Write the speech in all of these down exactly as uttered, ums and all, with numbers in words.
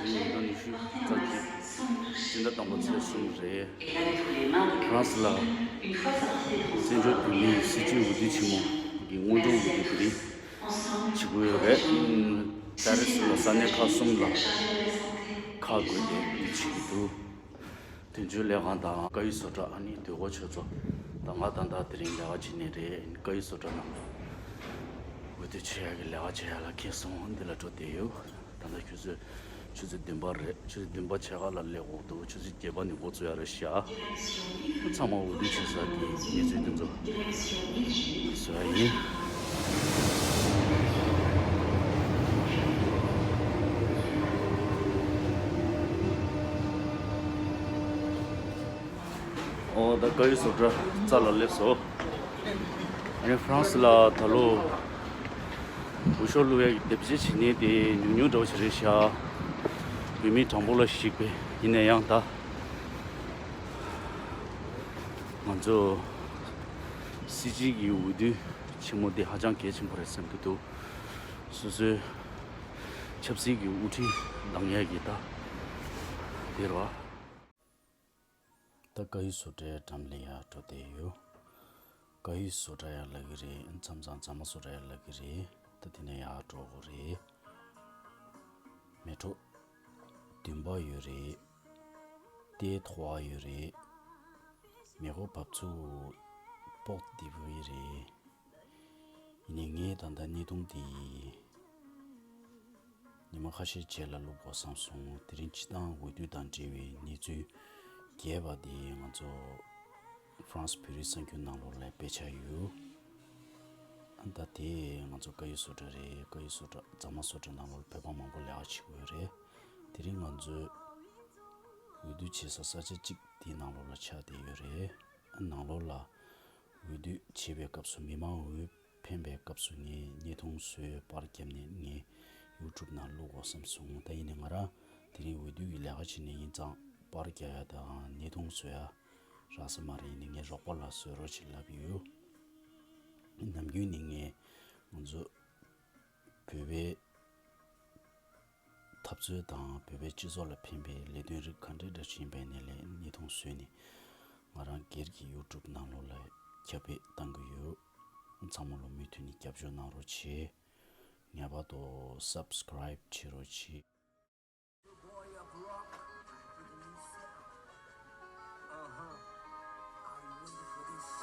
ཉིས་སྟོང་ཉི་ཤུ་རྩ་གཅིག་སྤྱི་ཟླ་དང་པོ་ཚེས་གསུམ་རེད། ཧྥ་རན་སི་ལ་བཙན་བྱོལ་བོད་མིའི་སྲིད་བྱུས་འོས་བསྡུ་ཆེན་མོ་གི་སྔོན་འགྲོ་འོས་བསྡུ་དེ་རིང་བྱེད་དགོས་ཡོད་རེད། ཨུམ། པེ་རི་སི་ལ་ས་གནས་ཁག་གསུམ་ལ་ཁག་བགོས་ཏེ་འོས་བསྡུ་བྱེད་ཀྱི་འདུག་དོན་གཅོད་ལས་ཁང་དང་བཀའ་ཡིག་བཟོ་གྲྭ། ཨ་ནི་དོལ་པོ་ཆོས་ཚོགས་དང་། ང་ད་ལྟ་དེ་རིང་ལས་ཀ་བྱེད་ནི་རེད། བཀའ་ཡིག་བཟོ་གྲྭ་ནང་དུ་འོས་བསྡུ་བྱེད་ཡག་གི་ལས་ཀ་བྱེད་ཡག་ལ་འཁེལ་སོང་། འདི་ལ་འགྲོ་བསྡད་ཡོད། ད་ལྟ་ཆུ་ཚོད་ཆུ་ཚོད་བདུན་པ་རེད། ཆུ་ཚོད་བདུན་པ་ཕྱེད་ཀ་ལ་སླེབས་དགོས་འདུག་ཆུ་ཚོད་བརྒྱད་པ་ནས་འགོ་བཙུགས་ཡག་རེད་ཤག་ཚང་མ་འོས་བསྡུ་བྱེད་ས་གི་གནས་ཚུལ་དེ་ཚོ་བཟོ་ཡག་ཡིན། ཨོ། ད་བཀའ་ཡིག་བཟོ་གྲྭ་རྩ་ལ་སླེབས་སོང་། ཨ་ནི་ཧྥ་རན་སི་ལ་ད་ལོ་འོས་ཤོག་བླུག་ཡག་གི་དེབ་སྐྱེལ་བྱེད་མཁན་དེ་ཉུང་ཉུང་འདྲ་བོ་ཞིག་རེད་ཤག་བོད་མི་གྲངས་འབོར་ལ་གཞིགས་པའི། ཡིན་ན་ཡང་ད་ང་ཚོ་སྲིད་སྤྱི་གི་འོས་བསྡུ་ཆེན་མོ་འདི་ཧ་ཅང་གལ་ཆེན་པོ་རེད་བསམ་གྱི་འདུག་སོ་སོའི་ཆབ་སྲིད་ཀྱི་དབུ་ཁྲིད་ལངས་ཡག་གི་ད་དེ་རེད་བ། ད་བཀའ་ཡིག་བཟོ་གྲྭའི་འགྲམ་ལ་ཡར་འགྲོ་བསྡད་ཡོད། བཀའ་ཡིག་བཟོ་གྲྭ་ཡར་ལབ་ཀྱི་རེད། མཚམས་མཚམས་རྫ་མ་བཟོ་གྲྭ་ཡར་ལབ་ཀྱི་རེད། ད་དེ་ནས་ཡར་འགྲོ་དགོས་རེད། མལ་གྲོ་འདོན་པ་ཡོད་རེད། རྟའི་ཐོ་བ་ཡོད་རེད། མེ་འཁོར་བབས་ཚུགས་སྤོག་བདེ་པོ་ཡོད་རེད། ཡིན་ནའི་ངས་ད་ལྟ་བརྙན་ཐུང་འདི་ཉི་མ་ཁ་ཤས་རྗེས་ལ་བླུག་དགོས་བསམ་སོང་། དེ་རིང་སྤྱི་བཏང་འོས་བསྡུ་དང་འབྲེལ་བའི་གནས་ཚུལ་རྒྱས་པ་འདི་ང་ཚོ་ཧྥ་རན་སི་བོད་རིགས་གསར་འགྱུར་ནང་ལོགས་ལ་སྤེལ་འཆར་ཡོད། ཨ། ད་དེ་ང་ཚོ་བཀའ་ཡིག་བཟོ་གྲྭ་རེད། བཀའ་ཡིག་བཟོ་གྲྭ། རྫ་མ་བཟོ་གྲྭ་ནང་ལོགས་ལ་བོད་པ་མང་པོ་ལས་ཀ་བྱེད་ཀྱི་ཡོད་རེད། དེ་རིང་ང་ཚོའི་འོས་བསྡུ་བྱེད་ས་ས་ཆ་གཅིག་དེའི་ནང་ལོགས་ལ་ཆགས་བསྡད་ཡོད་རེད། ཨ། ནང་ལོགས་ལ་འོས་བསྡུ་བྱེད་པའི་སྐབས་སུ་མི་མང་འོས་འཕེན་པའི་སྐབས་སུ་ངས་བརྙན་ཐུང་བཟོས་པར་བརྒྱབ་ནས་ངས་ཡུ་ཊུབ་ནང་བླུག་དགོས་བསམ་སོང་། ད་ཡིན་ནའི་ང་རང་དེ་རིང་འོས་བསྡུ་གི་ལས་ཀ་བྱེད་ནས་ཡིན་ཙང་པར་རྒྱག་ཡ་དང་བརྙན་ཐུང་བཟོ་ཡ་རག་ས་མ་རེད། ཡིན་ནའི་ངའི་རོགས་པ་ལ་བཟོ་རོགས་བྱེད་ལབ་ཡོད། ནམ་རྒྱུན་ནས་ངས་ང་ཚོ་བོད་པའི་འཐབ་རྩོད་དང་བོད་པའི་སྤྱི་ཚོགས་ལ་ཕན་པའི་ལས་དོན་རིགས་ག་འདྲ་འདྲ་ཞིག་ཡིན་པ་ཡིན་ནའི་ལས་བརྙན་ཐུང་བཟོས་ནས་ང་རང་སྒེར་གྱི་ཡུ་ཊུབ་ནང་ལོགས་ལ་ཁྱབ་སྤེལ་གཏང་གི་ཡོད། ཚང་མ་ལོ་མུ་མཐུད་ནས་རྒྱབ་སྐྱོར་གནང་རོགས་བྱེད། ངེས་པར་དུ་སབ་སི་ཀ་རའིབ་བྱེད་རོགས་བྱེད།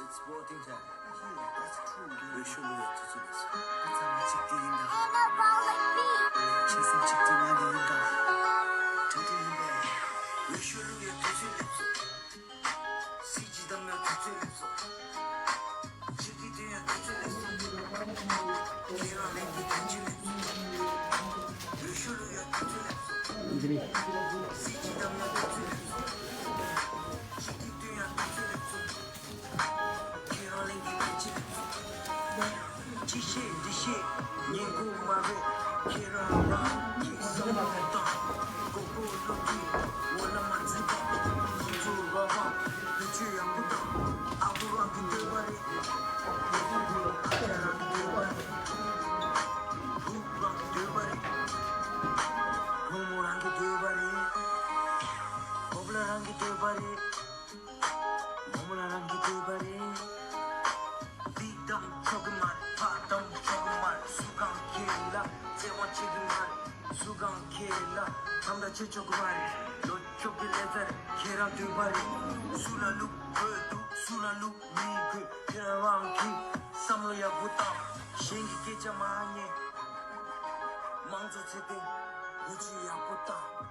It's voting time. Yeah, that's true, dude. We should be up to this. That's how much it did in the heart. Chasing chick to my little dog. Totally bad. We should be up to this. ཁྱེད་རང་འདོད་པ་རེད། སུ་ལ་ལུག་བོད་འདུག་སུ་ལ་ལུག་མི་དགོས། ཁྱེད་རང་གི་བསམ་བློ་ཡག་པོ་དང་། གཞན་གྱི་སྐད་ཆ་མ་ཉན། དམངས་གཙོ་ཚེ་བརྟན་བོད་སྤྱི་ཡག་པོ་དང་།